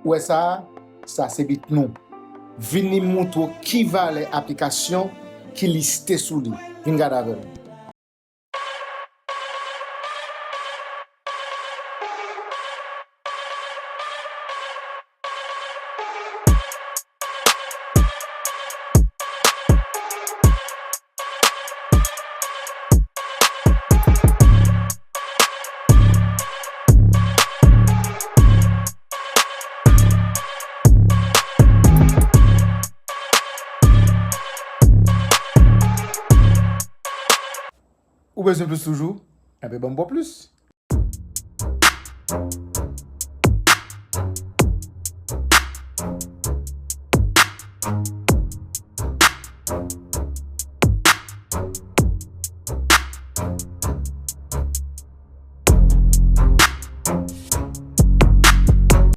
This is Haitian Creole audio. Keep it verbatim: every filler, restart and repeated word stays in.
Ou wè sa a? Sa se bit nou. Vini m montre w ki valè aplikasyon ki liste sou li. Vin gade avè m. Ou bezwen plis toujou? Enben, ban m ba w plis.